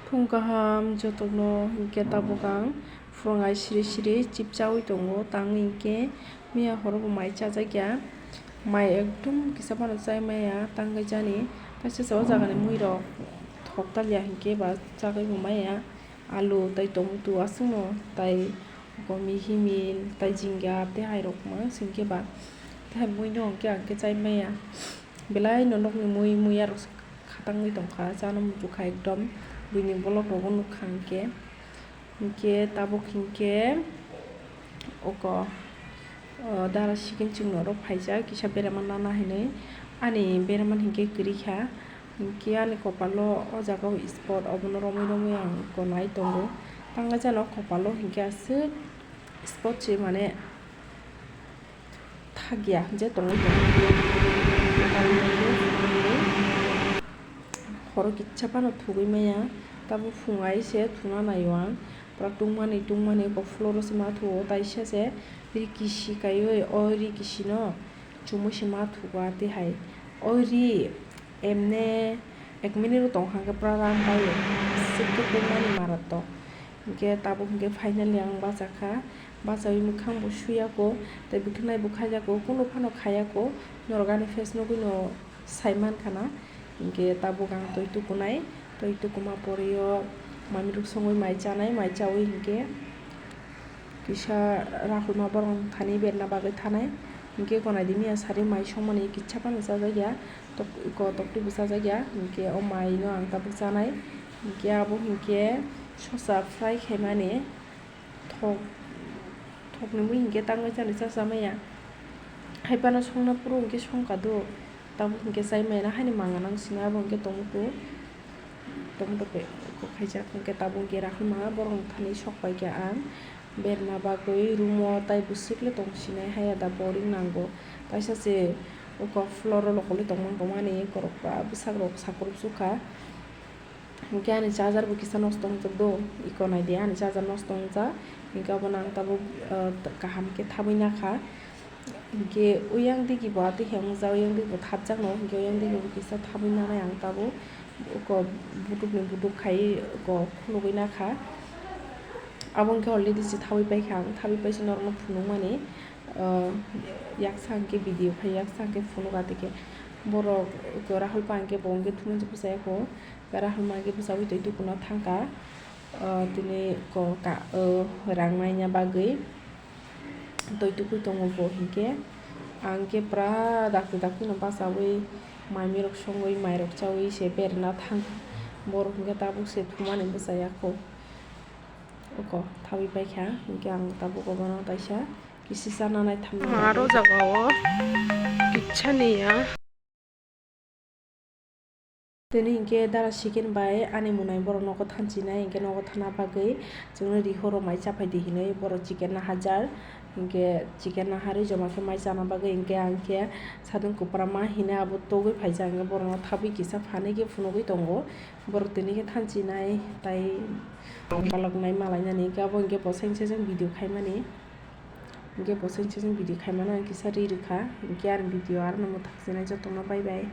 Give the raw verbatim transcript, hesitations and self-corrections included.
Phung kaham jotono, hinkhe tabuk ang phwrwngnai siri siri chip chaui tongo, tang hinkhe miya horo bo mai chajak ya, mai ekdom kisa phano chai maya, tang khe jani kaisa se o jaga ni mui rok thok tal ya, hinkhe ba chagui bo maya, alu tai tomato aswk no tai mihi mil tai jinga tei hai rok ma sing khe ba, tei hai mui no hinkhe ang khe chai maya. Belai no nokni mui, mui arok khatangwi tongkha, chana muchukha ekdom, buini bolok rogo nukha hinkhe. Hinkhe tabuk hinkhe oko, o, dara sikin chwngno oro phaijak, kisa berama nana hinwi. Ani berama hinkhe kwrwi kha, hinkhe ani kopalo o jaga o spot, obono romwi romwi ang oko nai tongo. Tangkha jano kopalo hinkhe aswk spot se mane thakya je tongwi tongo. Horo kitsa phano thugwi maya, tabuk phung ai se thuna naio ang. Pura tungmani tungmani eko floor o se ma thuo, taisa se ri kisi kaiwi o ri kisi no chumui se ma thugo tei hai o ri emne ek minute o tong kha khe pura ram bai aswk khe tungmani maratok. Hinkhe tabuk hinkhe finally ang bachakha, bachaui mwkhang bo suyako, tei bwkhanai bo khaijako, kunu phano khayako, norok ani face nugwino sai mankha na. Hinkhe tabuk ang twi tukunai, twi tukuma porwi o mamirok songwi mai chanai, mai chaui hinkhe kisa Rahulma borok thani berna bagwi thanai. Hinkhe gwnai di miya sari mai songmani kitsa phano chajak ya, tok-, eko toktwi bo chajak ya, hinkhe o mai no ang tabuk chanai. Hinkhe abo hinkhe sosa fry khaimani thok, thokni mui hinkhe tangwi chani cha cha maya. Hai phano songna phuru hinkhe songkha do, tabuk hinkhe chai maya na haini manga nang sina abo hinkhe tomato, tomato pe-, kok khaijak hinkhe tabuk hinkhe Rahulma borok thani sok paikha ang. Berna bagwi room o tai bwswk le tong sinai haya da boring nango. Kaisa se oko floor o lokoli tongmani tongmani korokra bwswk rok sakrupsukha. Hinkhe ani charger bo kisa nosto wngjak do, eko naidi ani charger nosto wngjak. Hinkhe abono ang tabuk, ah, kaham khe thabwi nakha. Hinkhe oyang digi bo atwi hemjak, oyang digi bo thapjak no, hinkhe oyang digi bo kisa thabwi nanai ang tabuk. Oko butukni butuk khai oko khulugwi nakha. Abo hinkhe already se thabwi paikha ang, thabwi paisa norokno phunukmani, ah, yaksa hinkhe video khai, yaksa hinkhe phunuk atwi khe borok oko Rahul pa hinkhe bo hinkhe thumui bwsai kho, Rahul ma hinkhe bwsai twi tukuna thangkha, ah, tini oko ka, ah, rang naina bagwi. Twi tukui tongo bo hinkhe. Ang khe pura dakti dakti no bachaui mai mirok songwi mai rok chaui se berna thang. Borok hinkhe tabuk se thumani bwchaya kho. Oko thabwi paikha hinkhe ang tabuk obono kaisa kisi chana naitham. Aro jaga o kisa niya. Tini hinkhe dara sikin bai ani munai borok nogo thansinai hinkhe nogo thana bagwi chwngno rihoro mai chaphai di hinwi borok chicken no hajar hinkhe chicken no harwi joma khe mai chana bagwi hinkhe ang khe sadung kwbra ma hinwi abo togwi phaijak hinkhe borokno thabwi kisa phanwi khe phunugwi tongo borok tini khe thansinai tai baloknai malainani hinkhe abo hinkhe bo sengse seng video khaimani. Hinkhe bo sengse seng video khaimano ang kisa ri rwkha, hinkhe ani video aro no mwthang sinai jotono bye bye.